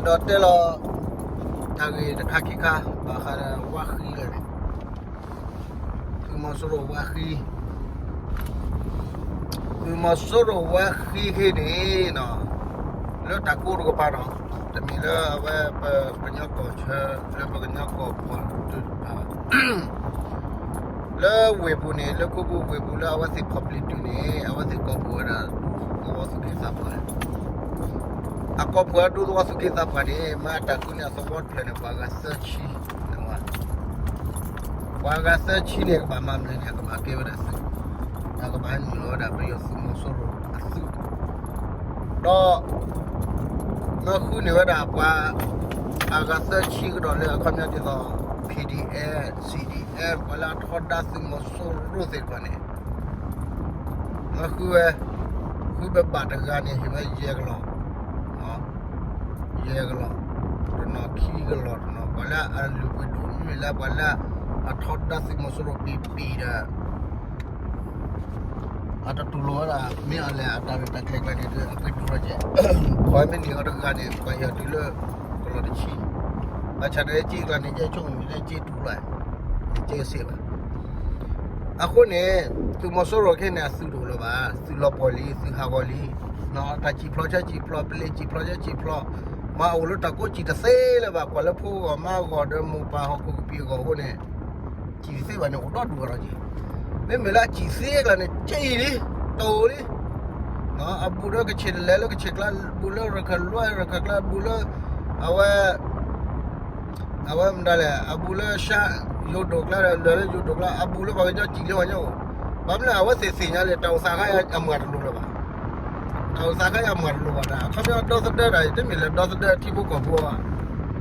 ဒီးတဲလီၤ တၢ်ဂ့ၢ်တခါခံခါ ဘၣ်ဃးဒီးဝါဃံလၢာ်န့ၣ်, သုးမီၤစိရိၤဝါဃံ, သုးမီၤစိရိၤဝါဃံခဲအံၤန့ၣ်, လၢတၢ်ကိးတကပၤဒီး, တမ့ၢ်လၢအဝဲပကညီကီၢ်ဆၢ လၢပကညီကီၢ်ပူၤတဘၣ်, လၢဝ့ၢ်ပူၤန့ၣ် လၢခိပူၤဝ့ၢ်ပူၤလၢအဝဲသ့ၣ်ဖီၣ်ပျံၤတုၤန့ၣ် အဝဲသ့ၣ်ကိးပူၤဝဲဒၣ် ဒူသဝီသူၣ်က့သးပှၢ်, အကိးပူၤဝဲဒၣ်ဒူသဝီသူၣ်က့သးပှၢ်န့ၣ် မ့ၢ်အတၢ်ဃုန့ၢ်အသဝီတဖျၢၣ်န့ၣ် ပှၤဂၤသၢဆံ, ပှၤဂၤသၢဆံန့ၣ် ကဘၣ်မၤမနုၤန့ၣ် ကဘၣ်ကဲဝဲဒၣ်သုး, ကဘၣ်နုာ်လီၤဝဲဒၣ်ပယီၤသုးမီၤစိရိၤအသုး, ဒီး မ့ၢ်ဃုန့ၢ်ဝဲဒၣ်ပှၤ အဂၤသၢဆံကဒီးလၢအခီပညီဒ်သိး PDF, CDF ပှၤလၢအထီဒါသုးမီၤစိရိၤသ့ၣ်တဖၣ်န့ၣ်, မ့ၢ်ဃုဝဲ, ဃုဘၣ်တဂၤန့ၣ် ဟ့ၣ်ဝဲယဲၢ်ကလီၢ်, ယဲၢ်ကလီၢ်, တနီၤခံကလီၢ်တနီၤ, ပှၤလၢအလုၢ်ပှ့ၤဒိၣ်မ့ၢ်လၢပှၤလၢအထီဒါသုးမီၤစိရိၤပံပံဒီး အတတူၢ်လိာ်ဝဲဒၣ် မ့ၢ်အီၤလဲၣ် အတၢ်ရဲၣ်တၢ်ကျဲၤကျါန့ၣ် အပှ့ၤဒိၣ်လီၤကဲး, ပှၤမ့ၢ်န့ၢ်အီၤတဂၤန့ၣ် ပှၤဟ့ၣ်အီၤတုၤလၢ ကလီၢ်တဆံ, ဘၣ်ဆၣ်ဒီးစ့ကျါန့ၣ် ယဲၢ်ဆိကမိၣ်န့ၣ် စ့တူၢ်လီၤ, စ့စ့ဘၣ်. အဃိန့ၣ် သုးမီၤစိရိၤခဲန့ၣ် အသုးတအိၣ်လၢၤဘၣ်, သုးလီၤပှီၢ်လံ, သုးဟးဂီၤလံ, တၢ်စံၣ်ဖျိးဆၢစံၣ်ဖျိး, ပလ့ၤစံၣ်ဖျိးဆၢစံၣ်ဖျိး, မၤအိၣ်လၢတၢ်ကိးစံၣ်တသ့လၢၤဘၣ်, ကွၢ်လၢဖိဂီၢ်မါဂီၢ်ဒီးမိၢ်ပၢ်ဟီၣ်ခိၣ်ကပံာ်အဂီၢ်အဃိန့ၣ် စံၣ်တသ့ဘၣ်န့ၣ် အိၣ်ဒီဒူၣ်အါထီၣ်က့ၤ, မ့မ့ၢ်လၢအစံၣ်သ့ကျါန့ၣ် စံၣ်လံ, တိၢ်လံ, အဘူးဒီးကဆ့ၣ်တလဲၤလၢကဆ့ၣ်ကျါ, ဘူးလၢရခၢၣ်လွဲရခၢၣ်ကျါ, ဘူးလၢ အဝဲ အဝဲမတၤလဲၣ်, အဘူးလၢ ရှမ်း ယိၤဒိၣ်ကျါဒီး လဲၤလၢယိၤဒိၣ်ကျါ, အဘူးလၢပှၤကညီစံၣ်လၢပှၤကညီအိၣ်, ဘၣ်မနုၤအဝဲသ့ၣ်သ့ၣ်ညါလဲၣ်, တၢ်အိၣ်သးခါအမၤတလိၤလၢၤဘၣ်, တၢ်အိၣ်သးခါအမၤတလိၤဘၣ်, တၢ်အခီပညီဒီသဒၢတၢ်အံၤ တမ့ၢ်လၢဒီသဒၢထံဖိကီၢ်ဖိဘၣ်,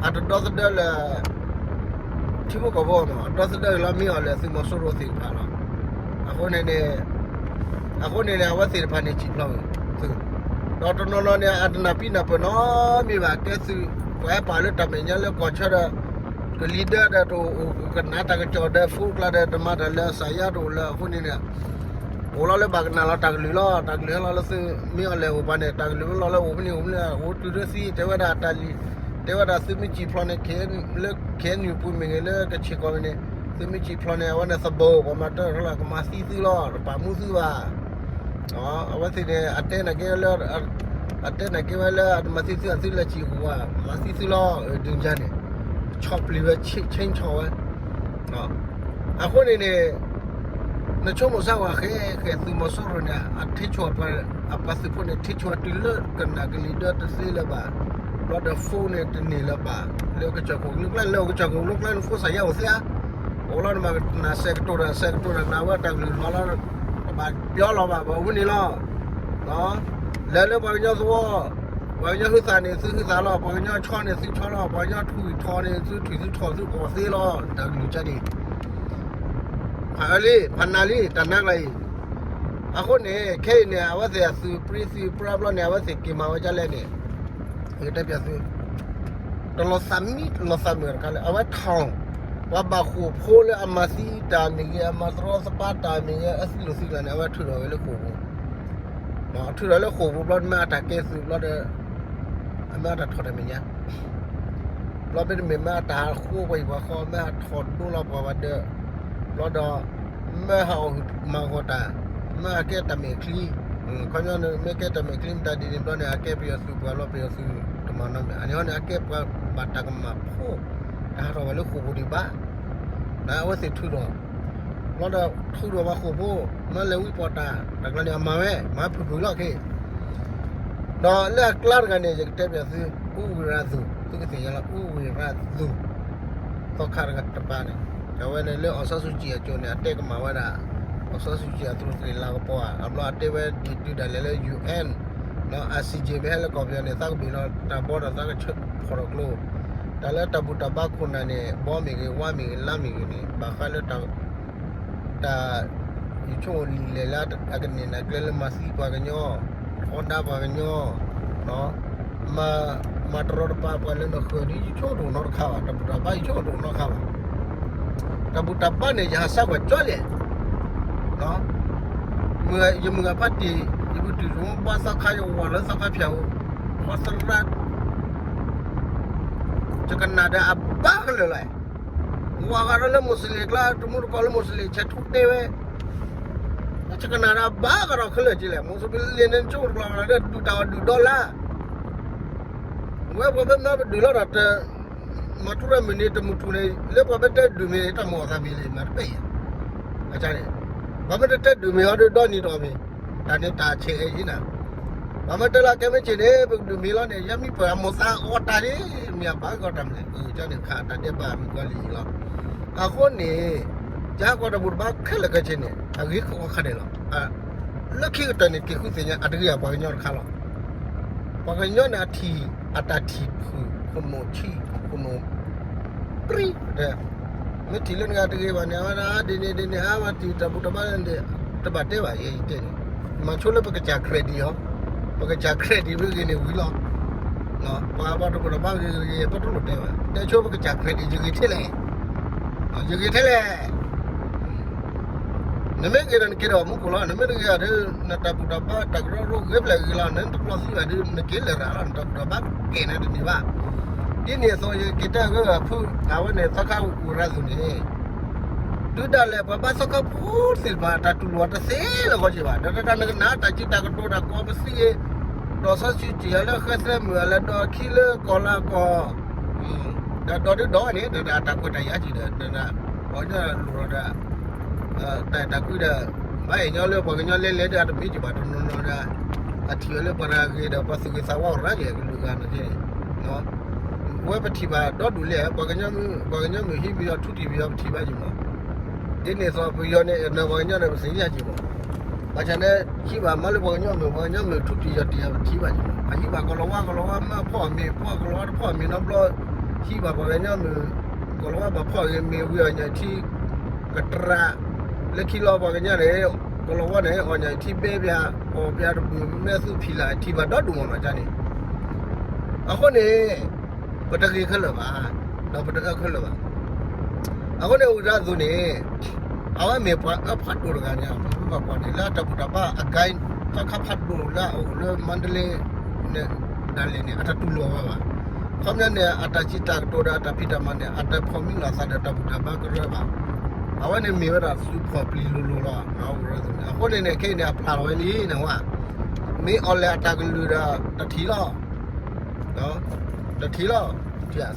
အတဒီသဒၢလၢ ထံဖိကီၢ်ဖိမး, ဒီသဒၢလၢမ့ၢ်အီၤလၢသုးမီၤစိရိၤသ့ၣ်တဖၣ်လီၤ. အဃိန့ၣ်န့ၣ်, အဃိန့ၣ်န့ၣ် အဝဲသ့ၣ်တဖၣ်န့ၣ် စံၣ်ဖျိးဝဲသုး, ဒီးတနီၤနီၤန့ၣ် အတနၢ်ပံနၢ်ပၢၢ်နီတမံၤဘၣ်, ကဲသုး ပှၤဟဲပာ်လၢတၢ်မဲာ်ညါလၢကီၢ်ဆၢဒီး ကလံၤဒၢဒီးတအိၣ် ကနၣ်တၢ်ကစီၣ်ဒီး ဖိကျါဒီး တမၤတၢ်လၢအစၢ်ယါတအိၣ်လၢအဃိန့ၣ်န့ၣ် အိၣ်လီၤလၢဘၣ်ကနၣ်လီၤတၢ်ကလုၢ်လီၤ, တၢ်ကလုၢ်ဟဲလီၤလၢသုး မ့ၢ်အီၤလဲၣ်အိၣ်ပှၤန့ၣ် တၢ်ကလုၢ်လီၤလၢအိၣ်ဖဲန့ၣ် အိၣ်ဖဲန့ၣ် အိၣ်တုၤလၢသံ တဲဝဲဒၣ်တၢ်လံၤ, တဲဝဲဒၣ်သုးမ့ၢ်စံၣ်ဖျိးန့ၣ် လၢ ခဲအံၤပူၤမ့ၢ်ဂ့ၤ လၢကဆ့ၣ်ကီးမ့ၢ်န့ၣ် သုးမ့ၢ်စံၣ်ဖျိးန့ၣ် အဝဲန့ၣ်သဘိၣ် ပှၤမၤတၢ်ထီလၢကမၤသံသုလီၤ, တပာ်မူသုဘၣ်. အဝဲသ့ၣ်န့ၣ် အတဲနာ်က့လၢ အတဲနာ်က့ဝဲလၢအတမၤသံသု အသုလဲၤစံၣ်ဃိးဧါ, မၤသံသုလီၤ, ဒုးယၤန့ၣ် ဆီၣ်ပျံၤဝဲ ဆ့ဆ့ဆီၣ်ဝဲ အဃိန့ၣ်န့ၣ် နဆိကမိၣ်စၢ်ဝဲဃဲဃဲ သုးမီၤစိရိၤန့ၣ် အထ့ဆိၣ် အပှၤသုးဖိန့ၣ် ထ့ဆိၣ်တုၤလၢကနၣ်ကလံၤဒၢတသ့လၢၤဘၣ်, ဘျီဒီး phone န့ၣ်တန့ၢ်လၢၤဘၣ်, လၢကစၢၢ်ခိၣ်ကလုာ်ကျါ လၢကစၢၢ်ခိၣ်ကလုာ်ကျါန့ၣ် ဖိစၢ်ယါအိၣ်သ့ဧါ, အိၣ်လီၤနမၤကနၣ်စဲးကတိၤတၢ် စဲးကတိၤတၢ် နဝဲတၢ်ကလုၢ်လီၤလီၤ တဘၣ်ပျီလီၤဘၣ် ပှၤဝဲန့ၣ်လီၤ. လဲၤလၢပှၤကညီသဝီ ပှၤကညီဟုသးန့ၣ် သုဟုသးလီၤ, ပှၤကညီဆီန့ၣ် သုဆီလီၤ, ပှၤကညီထွံၣ်ထီၣ်န့ၣ် သုထွံၣ်သုထီၣ် သုအီၣ်သ့လီၤ, တၢ်ကလုၢ်ကါန့ၣ် ဖးအၢလံ ဖးနၤလံ တၢ်နါကျါအံၤ. အဃိန့ၣ် ခဲအံၤန့ၣ် အဝဲသ့ၣ်အသုးပြံသုးပြါဘျီန့ၣ် အဝဲသ့ၣ်က့ၤမၤဝဲဒ်လဲၣ်န့ၣ် ယကတဲပၠးသု, တလီၤသးမံ တလီၤသးမုာ်တခါလၢ အဝဲထီၣ် ပှၤဘၣ်ဃိာ်ဖိလၢအမၤသံတၢ်မ့ၢ်ဂ့ၤ အမၤတရီတပါတၢ်မ့ၢ်ဂ့ၤ အသံလိာ်သံကျါန့ၣ် အဝဲထုးထီၣ်ဝဲလၢဃိာ်ပူၤ, ထုးထီၣ်လၢဃိာ်ပူၤဘျီ မ့ၢ်အတၢ်ကဲသုးဘျီဒီး အမ့ၢ်အတၢ်ထီၣ်တၢ်မဲာ်ညါ ဘျီမ့တမ့ၢ်မ့ၢ်အတၢ်ဟးဃိပှၤဟံၣ်ပှၤဃီ မ့ၢ်အထီၣ်ဒိလီၤပှၤဝဲဒၢး ဘျီဒီး မ့ၢ်ဟးအီၣ်မၤဂီၤတၢ် မ့ၢ်အကဲတၢ်မဲာ်ချံ ခီပညီန့ၣ် မ့ၢ်ကဲတၢ်မဲာ်ချံမတၤဒ်န့ၣ်ဘျီန့ၣ် အကဲပယီၤသုးပှၤလီၤ ပယီၤသုးတမၤနီတမံၤ အန့ၣ်ဟီန့ၣ် အကဲပှၤဘၣ်တၢ်ကမၣ်ဖိ တဟးထီၣ်ဝဲလၢဃိာ်ပူၤဒံးဘၣ် အဝဲသ့ၣ်ထုးထီၣ် ဘျီဒီးထုးထီၣ်ပှၤဃိာ်ဖိ မ့ၢ်လဲၤဝံပီၣ်တၢ် တၢ်ကျါန့ၣ် အမၤဝဲ မၤဖုၣ်ဖုၣ်လီၤခဲ ဒီးလၢအကျါတဂၤန့ၣ် ယကတဲပၠးသု အူဝံၤရၤသူၣ် သုကသ့ၣ်ညါလီၤ အူဝံၤရၤသူၣ် သီခါတဂၤတပၤန့ၣ် အဝဲန့ၣ်လၢအောင်ဆန်းစုကြည်အစိၤန့ၣ် အတဲကမၣ်ဝဲဒၣ် အောင်ဆန်းစုကြည်အသုးရ့ၣ်လၤကပီၤဧါ အဘျီအတဲဝဲဒ်တုၤဒၣ်လဲာ်လၢ ယူၣ်အဲၣ် နီၢ် ICJ မ့ၢ်ဟဲလၢကီၢ်ပယီၤန့ၣ် သးကဘ့ၣ်လီၤတၢ်ဘီဒီး သးကဆၢဖီၣ်ထီၣ်ကျိ တၢ်လၢတၢ်ဘူၣ်တၢ်ဘါခိၣ်နၢ်န့ၣ် ဘီမ့ၢ်ဂ့ၤ ဝါမ့ၢ်ဂ့ၤ လါမ့ၢ်ဂ့ၤန့ၣ် ဘၣ်ဃးလၢတၢ် တၢ် ယဆိကမိၣ်လံာ်လဲၢ်လၢအကန့ၢ်နၤကျဲလၢမၤသံပှၤကညီ အီဒါပှၤကညီ မၤတရီတပါပှၤလၢနဃၢၤဒီး ယဆိကမိၣ်တအိၣ်နီတခါဘၣ် တၢ်ဘူၣ်တၢ်ဘါ ယဆိကမိၣ်တအိၣ်နီတခါဘၣ် တၢ်ဘူၣ်တၢ်ဘါန့ၣ် ယဟးဆါကွၢ်ကၠီလဲၣ် ယမုၢ်ဂၤဖးတံၢ် ယမုၢ်တံၢ်တမူဘါသီခါ ယဝၤလၢသီခါဖၠၣ်ဧိၤ ဃီသရၣ် ဆကနၣ်ဒီးအဘၣ်ကလၢာ်လီၤ. ဝၤဂၤဒီးလၢမိၣ်စလ့ၣ်ကျါ တမူတကိးလၢမိၣ်စလ့ၣ် ဆဲးထူတဲဝဲ, ဆကနၣ်ဒီးအဘၣ်ကဒီးခဲလၢာ်က့လဲၣ်, မိၣ်စလ့ၣ်န့ၣ် ကၠိတကျီၤဒီးဒုးတၢ်အီၣ်ဒုးဒီလၢ ဝဲပှၤဘၣ်မၤပဒုးလီၤဒီး မၤထူရၢမုၢ်န့ၣ် တမုၢ်ထူၣ်န့ၣ် လၢပှၤဘၣ်တဲဒုးမ့ၢ်တၢ်မၤအသးမ့ၢ်လံ မၤတပဲၢ်ယၤ, အန့ၣ် ပှၤမ့ၢ်တတဲဒုးမ့ၢ်အီၤဒီးဒီနံၤဒီးမ့ၢ် တၢ်န့ၣ်တၢ်ဆဲးအံၤနၤ, ပှၤမ့ၢ်တဲလၢကဲမ့ၢ်ဆ့ၣ်န့ၣ် ပကဒုးမ့ၢ်လီၤန့ၣ် ယမ့ၢ်ပှၤအမၤသးအီၣ်တၢ်န့ၣ် မ့ၢ်အဘၣ်ကီတၢ်မလဲၣ်, အန့ၣ်ခါတၢ်ဒဲးဘးမ့ၢ်ကွၢ်လံလီၤ. အဃိန့ၣ် ကကွၢ်တၢ်ဘူၣ်တဘါခဲလၢာ်ခဲဆ့န့ၣ် အဂ့ၤကီခါဒဲးလီၤ. လၢခံကတၢၢ်န့ၣ် က့ၤဃုသ့ၣ်ညါ အတဂ့ၤအပှၤကညီတခါလီၤ. ပှၤကညီန့ၣ်အထံၣ် အတၢ်ထံၣ်ဖုၣ်ခိၣ်နူာ်ဆံးခိၣ်နူာ် ပြံတဲ, မ့ၢ်ထံၣ်လၢနဂၤတဂ့ၤဘၣ်န့ၣ် အဝဲဒၣ်ဒ်န့ၣ်ဒ်န့ၣ် အဝဲထံၣ်တၢ်ဘူၣ်တၢ်ဘါန့ၣ် တဘၣ်တဲဘၣ်ယဲယတဲန့ၣ်, မၤဆိလၢပကစၢ် credit အီၤ, ပကစၢ် credit ဝဲဂ့ၤန့ၣ်ဝံၤလီၤ. ပှၤဘၣ်တဘူၣ်တဘါဂ့ၤဂ့ၤ ပတလိၣ်တဲဘၣ်, တဲဆိပကစၢ် credit ယဂ့ၤထဲလဲၣ်, ယဂ့ၤထဲလဲၣ် နမ့ၢ်ဂ့ၤဒီးနက့ၤဒီးမူခိၣ်လီၤ, နမ့ၢ်တဂ့ၤဒီး နတၢ်ဘူၣ်တၢ်ဘါ တၢ်ကရၢကရိဂ့ၤဖျဲၣ်ဂ့ၤလီၤ, နတကျီသံဘၣ်ဒီး နက့ၤလၢာ်ရၤလီၤ, နတၢ်ဘူၣ်တၢ်ဘါကဲၤန့ၣ်တန့ၢ်ဘၣ်. ဒ်န့ၣ်အသိး ယက့ၤတဲဂ့ၤဂ့ၤဖု အဝဲန့ၣ် သီခါဝံၤရၤသူၣ်န့ၣ် တုၤဒၣ်လဲာ်ပှၤဘါသီခါဖိသ့ၣ်တဖၣ် တၢ်တူၢ်လိာ်တသ့လၢၤဂီၢ်က့ဘၣ်, ဒီးတၢ်နကနၣ်တၢ်စံးတၢ်ကတိၤတၢ်ကိးပသူဂ့ၤ, ဒီးစီဆှံစံးယၤလၢဃဲသဲမုၢ်အလဲၤဒီးခံလၢကီၢ်လၢကီၢ် ဒီးဒီဒုဒီးန့ၣ် ဒီးတၢ်ကွဲးတၢ်ယါကံၤဒီး ဒီးပှၤကညီလိၣ်ဒီး တၢ်အဲၣ်တၢ်ကွံဒီး ဘၣ်အဲၣ်ညီလၢပှၤကညီလဲၤလဲၤဒီး အတမ့ၢ်က့ၤဘၣ်တနီၤနီၤဒီး အထံၣ်အီၤလၢပှၤတဂၤဂ့ၤဒီး ပှၤသူၣ်ဂ့ၤသးဝါအိၣ်ရၤယဲၢ်ကလုာ်ဂၤန့ၣ်က့ ဝဲပထံၣ်ဘၣ်ဒီဒူၣ်လဲၣ်, ပှၤကညီမုၢ်ဟံးပယီၤ ထူတံၢ်ပယီၤ ပထံၣ်ဘၣ်ယံၤမး, ဒ်န့ၣ်အသိး ပယီၤန့ၣ် အဲၣ်နၤပှၤကညီန့ၣ် ပသ့ၣ်ညါက့ၤမး, ဘၣ်ဆၣ်န့ၣ် ဟံးဘၣ်မၤလၢပှၤကညီမုၢ် ပှၤကညီမုၢ်ထူတံၢ်ယီၤတံၢ်ယီၤ ပထံၣ်ဘၣ်ယံၤမး, အဟံးဘၣ်ကီၤလၤဝါ ကီၤလၤဝါမ့ၢ်ဖီၣ်အမ့ၢ် ဖီၣ်ကီၤလၤဝါတဖီၣ်အမ့ၢ်နီတဘျီ, ဟံးဘၣ်ပှၤကညီမုၢ် ကီၤလၤဝါဘၣ်ဖီၣ်ဂ့ၤမ့ၢ်ဝံၤအီၣ်ညၣ်ထံ ကတြၢ် လၢခံလီၤပှၤကညီန့ၣ် ကီၤလၤဝါန့ၣ် အီၣ်ညၣ်ထံဘဲပၠး အီၣ်ပၠးတဘုၣ်မဲသူဖံးလၢ် ထံၣ်ဘၣ်ဒီဒူၣ်မးမးန့ၣ်, အဃိန့ၣ် ပတဂ့ၤခဲလၢာ်ဘၣ်, ဒီးပတအၢခဲလၢာ်ဘၣ်. အဃိန့ၣ် ဝံၤရၤသူၣ်န့ၣ် အဝဲမ့ၢ်ပှၤအၢဖးဒိၣ်တဂၤန့ၣ် အမ့ၢ်ပှၤကွၢ်န့ၣ် လၢအတၢ်ဘူၣ်တၢ်ဘါအဂၤ သီခါဖးဒိၣ်လၢအအိၣ်လၢမါဒလ့န့ၣ် ဒၣ်လဲာ်န့ၣ် အတတူၢ်လိာ်ဝဲဘၣ်. ခီပညီန့ၣ် အတၢ်စံးတၢ်ကတိၤဒီးအတၢ်ဖံးတၢ်မၤန့ၣ် အတဖီၣ်မံလီၤအသးဒီးတၢ်ဘူၣ်တၢ်ဘါကရၢဘၣ်. အဝဲန့ၣ်မ့ၢ်ဝဲဒၣ်သုးဖီၣ်ပျံၤလိၤလိၤလီၤ. အဃိန့ၣ်န့ၣ် ခဲအံၤန့ၣ် အဖျါလီၤဝဲလံန့ၣ်ဝဲ, မ့ၢ်အီၣ်လဲၣ်အတၢ်ကလုၢ်ဒီးတထံၣ်လီၤ, တထံၣ်လီၤ,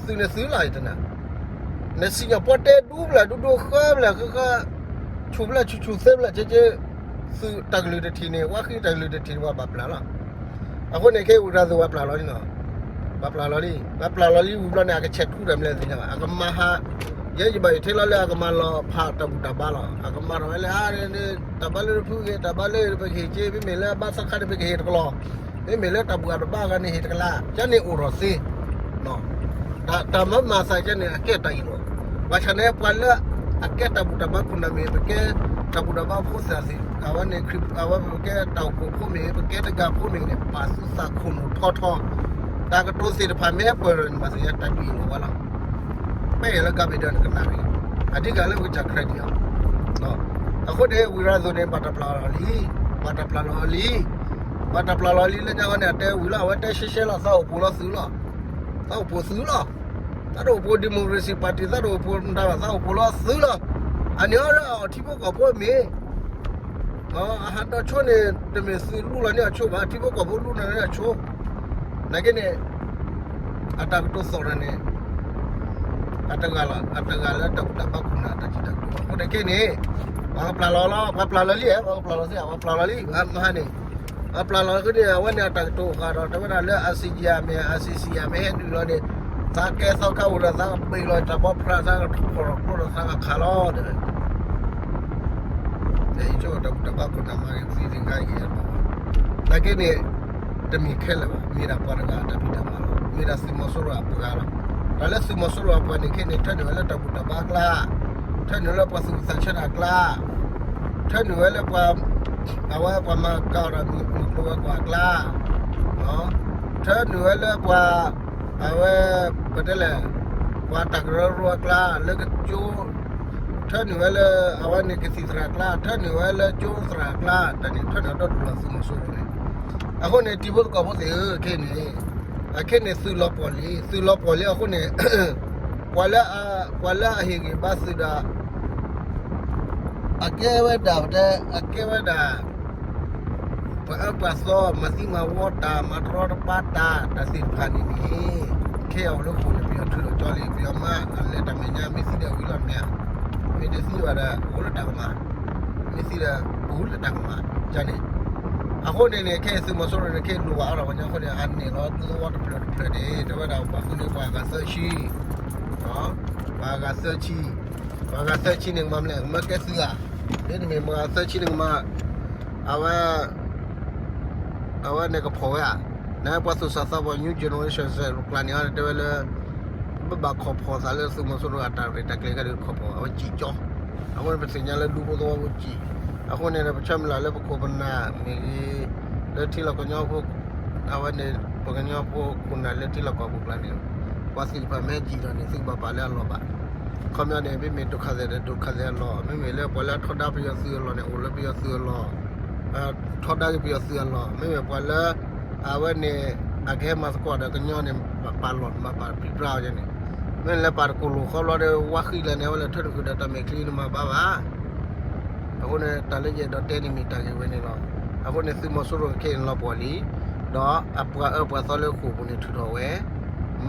သုးန့ၣ်သုးလီၤ ယတနၤ နစံၣ်ညီၣ်ပီတဲဒူဘျၣ်ဒူဒိဃၢဘျၣ်ဃၢဃၢ, ဆူၣ်ဘျၣ်ဆူၣ်ဆူၣ်သ့ဘျၣ်ကဲကဲ, သုးတၢ်ကလုၢ်တထံၣ်န့ၣ် ဝါဃံတၢ်ကလုၢ်တထံၣ်န့ၣ် ပှၤဘၣ်ပျၢ်လီၤ. အဃိန့ၣ် ခဲအံၤဝံၤရၤသူၣ်ပှၤပျၢ်လီၤလံနီၤ, ပှၤပျၢ်လီၤလံ, ပှၤပျၢ်လီၤလံဝံၤဘျီန့ၣ် အကဆဲးထူတၢ်မလဲၣ်သ့ၣ်ညါဘၣ်, အကမၤဟး, ယဲယဘၣ်ယထံလီၤလၢအကမၤလီၤဖးတၢ်ဘူၣ်တၢ်ဘါလီၤ, အကမၤထီၣ်ဝဲလၢအါန့ၣ် တၢ်ဘါလၢဖုဂ့ၤ တၢ်ဘါလၢပကဟ့ၣ်က့ မ့မ့ၢ်လၢအဘါသီခါန့ၣ် ပကဟ့ၣ်တကလီၤ, မ့မ့ၢ်လၢတၢ်ဘူၣ်အတဘါဂၤန့ၣ် ဟ့ၣ်တကလး, ကန့ၣ်အိၣ်ထီၣ်သ့ တၢ်မၤမၤသးကန့ၣ် အကဲတၢ်အံၤလီၤ. ဘၣ်ဆၣ်န့ၣ် ပှၤလၢအကဲတၢ်ဘူၣ်တၢ်ဘါခိၣ်နၢ်မ့ၢ် ပကဲတၢ်ဘူၣ်တၢ်ဘါဖိသၣ်သ့ၣ် အဝဲန့ၣ်ခရံာ် အဝဲပကဲတၢ်အိၣ်ဖှိၣ်ဖိမ့ၢ် ပကဲတဂၤဖိမ့ၢ်န့ၣ် ပာ်သူၣ်သးခိၣ်နူာ်ထီထီ, တၢ်ကတိၤသ့ၣ်တဖၣ်မ့ၢ်ပၢၢ်န့ၣ် ဘၣ်သ့ၣ်ညါတၢ်ဒ်အံၤလီၤဝဲလီၤ. ပအဲၣ်လၢကါဘ့ၣ်ဒၢးနကနၣ်ရံၣ်, အဓိကလၢပကစၢ် credit အီၤ အဃိန့ၣ် ဝံၤရၤသူၣ်န့ၣ် ဘၣ်တၢ်ပျၢ်လီၤလံ, ဘၣ်တၢ်ပျၢ်လီၤလံ, ဘၣ်တၢ်ပျၢ်လီၤလံလၢညါဃီန့ၣ် အတဲဝံၤလီၤ အဝဲတဲရှဲရှဲလီၤ သးအိၣ်ပိာ်လီၤသုးလီၤ, သးအိၣ်ပိာ်သုးလီၤ, သးတအိၣ်ပိာ် democracy party သးတအိၣ်ပိာ်မတၤဘၣ် သးအိၣ်ပိာ်လီၤသုးလီၤ, အန့ၣ်အီၤလၢအထံဖိကီၢ်ဖိမ့ၢ် အဟးဒီးဆိန့ၣ် တမ့ၢ်သုးလူလီၤန့ၢ်အဆိဘၣ် ထံဖိကီၢ်ဖိလူလီၤန့ၢ်အဆိ, နာ်က့န့ၣ် အတၢ်ကတိၤသီၣ်တၢ်န့ၣ် အတဂၤလီၤ အတဂၤလၢတၢ်ဘူၣ်တၢ်ဘါခိၣ်နၢ်တၢ်စံးတၢ်ကတိၤအဃိန့ၣ်ခဲန့ၣ် ပှၤကပျၢ်လီၤလီၤ ပှၤပျၢ်လီၤလံ ပှၤကပျၢ်လီၤသ့ ပှၤပျၢ်လီၤလံ မဟါန့ၣ် ပှၤပျၢ်လီၤလီၤန့ၣ် အဝဲန့ၣ်အတၢ်ကတိၤဃာ်ဒီး တဲဝဲဒၣ်လၢ ICJ မ့ၢ် ICC မ့ၢ်ဟဲနုာ်လီၤန့ၣ် သးကဲသီခါအိၣ်ဒီးသးကဘ့ၣ်လီၤတၢ်ဘီဖရၣ် သးကထီၣ်ဖီၣ်ထီၣ်ကျိဒီးသးကခးလီၤ တဲဝဲ ယဆိကမိၣ်တၢ်ဘူၣ်တၢ်ဘါခိၣ်နၢ်မၤဂ့ၤသံသ့ၣ်ဂါယဲၢ် နာ်က့န့ၣ် တမ့ၢ်ခဲလၢာ်ဘၣ် မ့ၢ်ဒၣ်ပှၤတဂၤအတၢ်ဖံးတၢ်မၤလီၤ မ့ၢ်ဒၣ်သုးမီၤစိရိၤအပှၤလီၤ တၢ်လၢသုးမီၤစိရိၤအပှၤန့ၣ်ခဲန့ၣ် ထၢနုာ်ဝဲလၢတၢ်ဘူၣ်တၢ်ဘါအကျါ ထၢနုာ်လၢပှၤသူၣ်ဝံသးဆၢတၢ်အကျါ ထၢနုာ်ဝဲလၢပှၤ အဝဲပှၤမၤကၤအီၤဒီးမုၢ်ကျိၤဝဲၤကွာ်အကျါ ထၢနုာ်ဝဲလၢပှၤ အဝဲ ပတဲလဲၣ် ပှၤတၢ်ကရၢကရိအကျါ လၢကကၠိ ထၢနုာ်ဝဲလၢ အဝဲန့ၣ်ကသံၣ်သရၣ်အကျါ ထၢနုာ်ဝဲလၢကၠိသရၣ်အကျါ တၢ်န့ၣ်ထၢနုာ်ဒီဒူၣ်လီၤသုးမီၤစိရိၤန့ၣ် အဃိန့ၣ် တံၤဖိသကိးဖိသ့ၣ်ဧၢ ခဲအံၤန့ၣ် အခဲန့ၣ်သုးလီၤပှီၢ်လံ, သုးလီၤပှီၢ်လံအဃိန့ၣ် ပှၤလၢအဟ့ၣ်ဂံၢ်ဘါသုးဒီး အကဲဝဲဒၣ်ပတဲ အကဲဝဲဒၣ် ပှၤအၢပှၤသီ မၤသံမၤဝီတၢ် မၤတရီတပါတၢ် တၢ်သ့ၣ်တဖၣ်န့ၣ်န့ၣ် ခဲအံၤအိၣ်လၢဃိာ်န့ၣ် ပယီၤထုးထီၣ်ကၠီလံ ပယီၤမၤအလဲၤတၢ်မဲာ်ညါ မ့ၢ်သံဒီးဝံၤလီၤမ့ၢ်ဧါ, မ့ၢ်တသံဘၣ်ဒီး အိၣ်လၢတၢ်ကမၣ်, မ့ၢ်သံဒီး အိၣ်လၢတၢ်ကမၣ်န့ၣ်, အဃိန့ၣ်န့ၣ် ခဲအံၤသုးမီၤစိရိၤန့ၣ် ခဲအံၤလိၣ်ဘၣ်အါထီၣ်ပှၤကညီအဃိန့ၣ် အန့ၢ်လီၤဒုသဝီတဖျၢၣ်တဖျၢၣ်န့ၣ် တဲဝဲဒၣ်ပှၤဃုန့ၢ်ပှၤအဂၤသၢဆံ ပှၤဂၤသၢဆံ, ပှၤဂၤသၢဆံန့ၣ်ကမၤမလဲၣ် မ့ၢ်ကဲသုးဧါ, ဒ်တမ့ၢ်ပှၤဂၤသၢဆံန့ၣ်ကမၤ, အဝဲ အဝဲန့ၣ်ကဖီၣ်ဝဲဧါ, နပှၤသူၣ်စၢ်သးဘီၣ် new generation စဲးကျါန့ၣ် တဲဝဲလၢ ဘၣ်ခီၣ်ဖီၣ်သးလၢသုးမီၤစိရိၤအတၢ်ရဲၣ်တၢ်ကျဲၤခါဒီးခီၣ်ဖီၣ် အဝဲစံၣ်ကၠီ, အဃိန့ၣ် ပသ့ၣ်ညါလၢဒူဖိသဝီဖိစံၣ်, အဃိန့ၣ်ဒီး ပဆၢမုၢ်လၢ်လၢပခိၣ်ပနၢ်မ့ၢ်ဂ့ၤ, လၢထံလီၢ်ကညီဖိ အဝဲန့ၣ် ပကညီဖိခိၣ်နၢ်လၢထံလီၢ်ကီၢ်ပူၤကျါန့ၣ် ပှၤသ့ၣ်တဖၣ်မ့ၢ်စံၣ်ထီၣ်န့ၣ် သုကဘၣ်ပာ်လၢအလီၢ်ဘၣ်. ခီပညီန့ၣ် မ့မ့ၢ်ဒိၣ်ခါသဲးဒီးဒိၣ်ခါသဲးအလီၢ်, မ့မ့ၢ်လၢပှၤလၢအထီဒါပယီၤသုးအလီၢ်န့ၣ် အိၣ်လၢပယီၤသုးအလီၢ်, ထီဒါက့ၤပယီၤသုးအလီၢ်, မ့မ့ၢ်ပှၤလၢ အဝဲန့ၣ် အကဟဲမၤသကိးဒီးကညီန့ၣ် ပာ်လီၢ်မၤပာ်ဖံးပြအီၤန့ၣ်, မ့ၢ်လၢပာ်တကိၢ်လိာ်ဃီဘျီဒီး ဝါဃံကျါန့ၣ် အဝဲလဲၤထၢနုာ်ဃုာ်ဒီးတၢ်မဲာ်ချံန့ၣ်မၤဘၣ်ဘၣ် အဃိန့ၣ် တၢ်လၢယအဲၣ်ဒိးတဲန့ၣ်မ့ၢ်တၢ်ဂ့ၢ်ဝဲန့ၣ်လီၤ. အဃိန့ၣ် သုးမီၤစိရိၤခဲအံၤန့ၣ်လီၤပှီၢ်လံ, ဒီးအပှၤအၢပှၤသီလၢဃိာ်ပူၤန့ၣ်ထုးထီၣ်ဝဲ,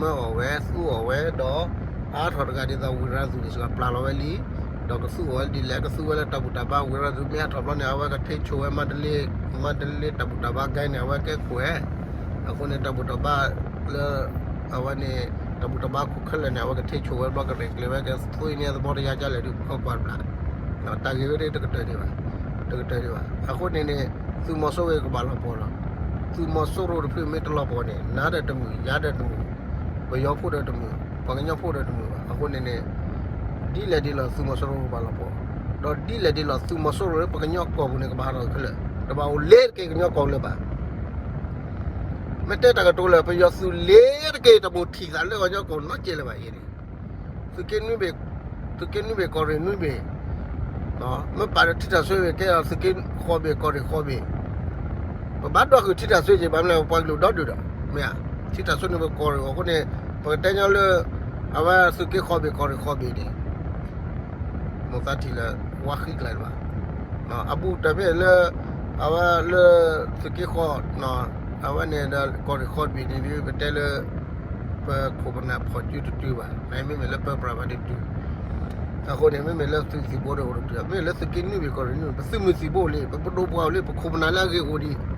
မၢအီၣ်ဝဲ, သူအီၣ်ဝဲ, ဒီးအါထီၣ်တဂၤဒ်သိးဝံၤရၤသူးန့ၣ်စ့ၢ်ကီးပျၢ်လီၤဝဲလံ, ဒီးကသူအီၣ်ဝဲဒ်လဲၣ် ကသူဝဲလၢတၢ်ဘူၣ်တၢ်ဘါ ဝံၤရၤသူးမ့ၢ်ဟးထီၣ်ဘျီန့ၣ် အဝဲကထ့ဆိၣ်ဝဲ မၤတလ့တၢ်ဘူၣ်တၢ်ဘါဂဲန့ၣ် အဝဲကဲခိၣ်ဝဲ, အဃိန့ၣ် တၢ်ဘူၣ်တၢ်ဘါလၢ အဝဲန့ၣ် တၢ်ဘူၣ်တၢ်ဘါခိၣ်ခဲလၢာ်န့ၣ် အဝဲကထ့ဆိၣ်ဝဲဘျီ ကရဲၣ်ကျဲၤဝဲ ကသွံန့ၢ်သဘီတယါကလဲၣ်ဒုး ကကွၢ်တဘျီ, တၢ်ဂ့ၢ်ဝဲဒၣ်တကတၢၢ်ဒံးဘၣ်, တကတၢၢ်ဒံးဘၣ်. အဃိန့ၣ်န့ၣ် သုးမီၤစိရိၤကဘၣ်လီၤပှီၢ်လီၤ. သုးမီၤစိရိၤတဖုမ့ၢ်တလီၤပှီၢ်န့ၣ် နၤဒီးတမုာ်, ယၤဒီးတမုာ်, ပယီၤဖိဒီးတမုာ်, ပှၤကညီဖိဒီးတမုာ်ဘၣ်. အဃိန့ၣ်န့ၣ် ဒ်လဲၣ်ဒ်လဲၣ်သုးမီၤစိရိၤကဘၣ်လီၤပှီၢ်, ဒီးဒ်လဲၣ်ဒ်လဲၣ်သုးမီၤစိရိၤလၢပှၤကညီကီၢ်ပူၤန့ၣ် ကဘၣ်ဟးထီၣ်ခဲလၢာ်, တဘၣ်အိၣ်လ့ၤတက့ၢ်ကညီကီၢ်လၢၤဘၣ်. မ့ၢ်တဲတၢ်ကတိၤလၢ ပယီၤသုးလ့ၤတက့ၢ် တဘၣ်ထံၣ်သးလၢကညီကီၢ်နီတစဲးလၢၤဘၣ်အံၤန့ၣ်, သုးက့နွံဘ့ၣ်, သုးက့နွံဘ့ၣ် ကီၢ်ရ့ၣ်နွံဘ့ၣ်, မ့ၢ်ပာ်ဒီးထံတၢ်ဆွ့ဘ့ၣ် ကဲဒီးသုးက့ဃိးဘ့ၣ် ကီၢ်ရ့ၣ်ဃိးဘ့ၣ်, ပဘၣ်ဒွးဃုာ်ထံတၢ်ဆွ့က့ၤ ဘၣ်မနုၤလဲၣ် ပပှၤကလုာ်ဒီဒုၣ်ဒီး, မ့ၢ်ဧါ, ထံတၢ်ဆွ့န့ၣ်ပကီၢ်ရ့ၣ်အဃိန့ၣ် ပကတဲညီလၢ အဝဲသုးက့ဃိးဘ့ၣ် ကီၢ်ရ့ၣ်ဃိးဘ့ၣ်န့ၣ် မိၢ်သးထံၣ်လၢ ဝါဃံကျါန့ၣ်ဘၣ်. အဘူးတၢ်မ့ၢ်လၢ အဝဲလၢ သုးက့ဃိး အဝဲန့ၣ်ဒီး ကီၢ်ရ့ၣ်ဃိးဘ့ၣ်န့ၣ် ပတဲလၢ ပခိၣ်ပနၢ်ဖီၣ်စုတတုၤဘၣ်, နမ့မ့ၢ်လၢပၢပြးဘၣ်တတုၤ, အဃိန့ၣ် မ့မ့ၢ်လၢသုးသံၣ်ဘိဒီးအိၣ်တတုၤ, မ့မ့ၢ်လၢသုးက့နွံဘ့ၣ် ကီၢ်ရ့ၣ်နွံဘ့ၣ် ပသုးမုၢ်သံၣ်ဘိလံ, ပပဒိၣ်ပှၤအိၣ်လံ, ပခိၣ်ပနၢ်လၢအဂ့ၤအိၣ်ဒံး,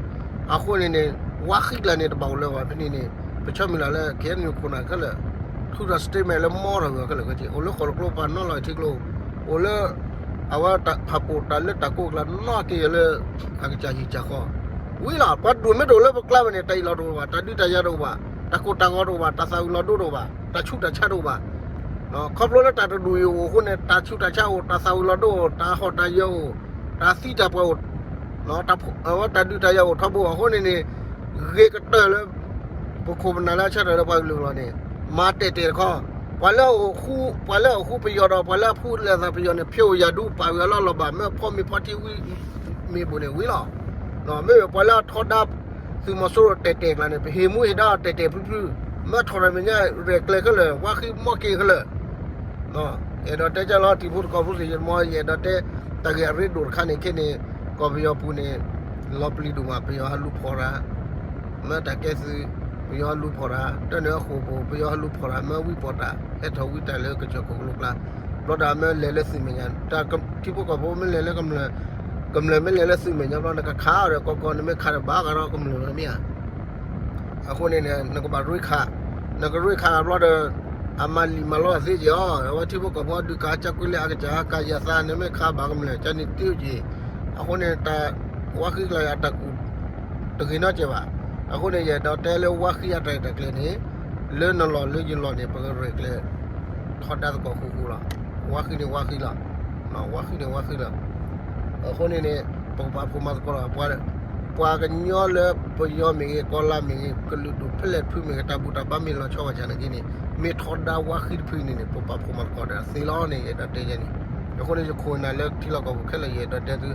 အဃိန့ၣ်န့ၣ် ဝါဃံကျါန့ၣ် တဘၣ်အိၣ်လၢၤဘၣ်ဖဲန့ၣ်န့ၣ်, ပဆၢမုၢ်လၢ်လၢ ခဲအံၤန့ၣ်ခိၣ်နၢ်ခဲလၢာ် ထုးထီၣ် statement လၢမီထီၣ်ဂၢၢ်ခဲလၢာ်ခဲဆ့, အိၣ်လၢဃိၣ်လၢကျိ ပှၤနီၣ်လီၤထံကျိ, အိၣ်လၢ အဝဲဖးပိာ်တၢ်လၢတၢ်ကိးကျါနီၣ်က့ၤလၢ အကစၢ်ဟံၣ်ကစၢ်ဃီ, ဝံၤလီၤ ပှၤဒိၣ်မ့ၢ်တအိၣ်လၢပကျါဘၣ်န့ၣ် တၢ်အ့ၣ်လိာ်တအိၣ်ဘၣ်, တၢ်ဒုးတၢ်ယၤတအိၣ်ဘၣ်, တၢ်ကိၢ်တၢ်ဂီၤတအိၣ်ဘၣ်, တၢ်သးဝံၤလီၤဒိတအိၣ်ဘၣ်, တၢ်ဆူးတၢ်ဆါတအိၣ်ဘၣ်, ခီဖျိလၢတၢ်တဒူၣ်အံၤအိၣ်အဃိန့ၣ် တၢ်ဆူးတၢ်ဆါအိၣ်, တၢ်သးဝံၤလီၤဒိအိၣ်, တၢ်ဟီၣ်တၢ်ယၢၤအိၣ်, တၢ်သံတၢ်ပှၢ်အိၣ်, အဝဲတၢ်ဒုးတၢ်ယၤအိၣ်ထီဘိအဃိန့ၣ်န့ၣ်, ဂ့ၤကတၢၢ်လၢ ပခိၣ်ပနၢ်လၢအဆၢထၢၣ်လၢပှၤကလုာ်လီၤန့ၣ်, မၤတဲာ်တဲာ်တခီ, ပှၤလၢအအိၣ်ဃူ, ပှၤလၢအအိၣ်ဃူပယီၤဒီး ပှၤလၢအဖှူလၢသးပယီၤန့ၣ် ဖဲအိၣ်ယၤဒူ ပာ်ဝံၤအလီၢ်လီၤဘၣ်, မ့ၢ်ဖီမ့ၤဖီထံဝံၤ မ့ၢ်ဘူးန့ၣ်ဝံၤလီၤ. မ့မ့ၢ်ပှၤလၢအထီဒါ သုးမီၤစိရိၤတဲာ်တဲာ်ကျါန့ၣ် ပဟ့ၣ်မူဟ့ၣ်ဒါအီၤတဲာ်တဲာ်ဖျုဖျု, မ့ၢ်ထီၣ်တၢ်မဲာ်ညါရဲၣ်ကျဲၤခဲလၢာ်, ဝါဃံမီက့ၤခဲလၢာ် အဲၣ်ဒိးတဲကလီၤ တံၤဖိသကိးဖိသ့ၣ်ယမီ ယအဲၣ်ဒိးတဲ တၢ်ဂ့ၢ်အရ့ဒိၣ်တခါန့ၣ်ခဲန့ၣ် ကီၢ်ပယီၤပူၤန့ၣ် လီၤပျံၤဒိၣ်မး ပယီၤဟးလူၤဖီၣ်တၢ်, မ့ၢ်တၢ်ကဲသုး ပယီၤဟးလူၤဖီၣ်တၢ်, တၢ်န့ၣ်အဃိာ်ပူၤ ပယီၤဟးလူၤဖီၣ်တၢ် မ့ၢ်ဝံပီၢ်တၢ် ဟဲထီၣ်ဝံတၢ်လၢကစၢၢ်ခိၣ်ကလိကျါ, ဘျီဒီးမ့ၢ်လဲၤလၢသုးမဲာ်ညါ, တၢ်ထံဖိကီၢ်ဖိမ့ၢ်လဲၤလၢကမျၢၢ်, ကမျၢၢ်မ့ၢ်လဲၤလၢသုးမဲာ်ညါဘျီ နကခးအီၤဒီးကီၢ်ကီၢ် နမ့ၢ်ခးဒီးဘၣ်ဂၤဒီးကမျၢၢ်လီၤမ့ၢ်ဧါ အဃိန့ၣ်န့ၣ် နကဘၣ်ရ့ခး, နကရ့ခးဘျီဒီး အမၤလံာ်မၤလီအသ့က့ၤအီၤ, အဝဲထံဖိကီၢ်ဖိဒုးကၤကၢကွံာ်လၢအကစၢ် ကၤယၤသး နမ့ၢ်ခးဘၣ်ကမျၢၢ် ကန့ၣ်တ့ၢ်က့ၤ, အဃိန့ၣ် တၢ်ဝါဃံကျါအတၢ်ကူၣ် တဂ့ၤနီတစဲးဘၣ်, အဃိန့ၣ် ယအဲၣ်ဒိးတဲလၢဝါဃံအတၢ်ရဲၣ်တၢ်ကျဲၤန့ၣ် လၢနလီၢ်လၢယလီၢ်န့ၣ် ပကရဲၣ်ကျဲၤ ထီဒါသကိးဃူဃူလီၤ, ဝါဃံန့ၣ်ဝါဃံလီၤ, ဝါဃံန့ၣ်ဝါဃံလီၤ အဃိန့ၣ်န့ၣ် ပကပာ်ဖှိၣ်မၤသကိးလီၤ, ပှၤကညီလၢပယီၤမ့ၢ်ဂ့ၤ ကီၤလါမ့ၢ်ဂ့ၤ ကလုာ်ဒူၣ်ဖဲလဲၣ်တဖုမ့ၢ်ဂ့ၤ တၢ်ဘူၣ်တၢ်ဘါမ့ၢ်လီၤဆီဘၣ်ဆၣ်နာ်က့န့ၣ် မ့ၢ်ထီဒါဝါဃံတဖုန့ၣ်န့ၣ် ပပာ်ဖှိၣ်မၤသကိးဒီးသ့လီၤန့ၣ် ယအဲၣ်ဒိးတဲယဲန့ၣ်, အဃိန့ၣ် ယခိၣ်နၢ်လၢထံလီၢ်ကီၢ်ပူၤခဲလၢာ် ယအဲၣ်ဒိးတဲသု,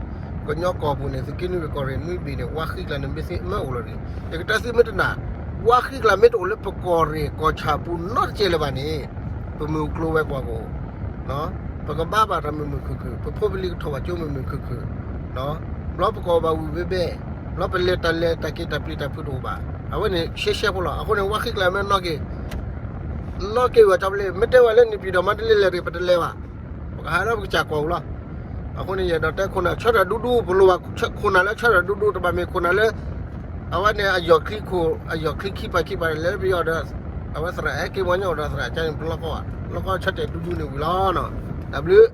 ကညီကီၢ်ပူၤန့ၣ် သုးက့နွံဘ့ၣ်ကီၢ်ရ့ၣ်နွံဘ့ၣ်န့ၣ် ဝါဃံကျါန့ၣ် မ့ၢ်သ့မ့ၢ်အိၣ်လီၤန့ၣ် ယကတဲသုမ့ၢ်တနာ်, ဝါဃံကျါမ့ၢ်တအိၣ်လၢပကီၢ်ရ့ၣ်ကီၢ်ဆၣ်ပူၤနီတစဲးလၢၤဘၣ်န့ၣ်, ပမုၢ်ကျိၤဝဲၤကွာ်ကအိၣ်, ပကဘါဘၣ်တၢ်မုာ်မုာ်ခုၣ်ခုၣ်, ပဖိပလံၤကထီၣ်ဘၣ်ကၠိမုာ်မုာ်ခုၣ်ခုၣ်, ဘျီပကီၢ်ဘၣ်ဝံၣ်ဘဲဘဲ, ဘျီပလဲၤတၢ်လဲၤတၢ်က့ၤတၢ်ပျံၤတၢ်ဖုးတအိၣ်ဘၣ်, အဝဲန့ၣ်ရှဲရှဲဖိလီၤ. အဃိန့ၣ် ဝါဃံကျါမ့ၢ်နီၢ်က့ၤ နီၢ်က့ၤဝဲတၢ်ဘျ့, မ့ၢ်တဲဝဲလၢနံၣ်ပံၤဒီးမါတလ့လဲၣ်တဂ့ၤ ပတလဲၤဘၣ်, ပကဟးဒီးပကစၢ်ကွၢ်ပူၤလီၤ. အဃိန့ၣ် ယအဲၣ်ဒိးတဲခိၣ်နၢ်ဆၢထၢၣ်ဒူဒူ ပလိၣ်ဘၣ်ခိၣ်နၢ်လၢဆၢထၢၣ်ဒူဒူ တဘၣ်မ့ၢ်ခိၣ်နၢ်လၢ အဝဲန့ၣ်အယီၢ်ချံခိၣ် အယီၢ်ချံခံပၤခံပၤလဲၤပယီၤဒီး အဝဲသရၣ်ဟဲက့ၤမီၢ်ညီအိၣ်ဒီးသရၣ်ကန့ၣ် ပလီၢ်ကီၢ်, လီၢ်ကီၢ်ဆၢထၢၣ်ဒူဒူန့ၣ်ဝံၤလီၤ. တၢ်ဘျုး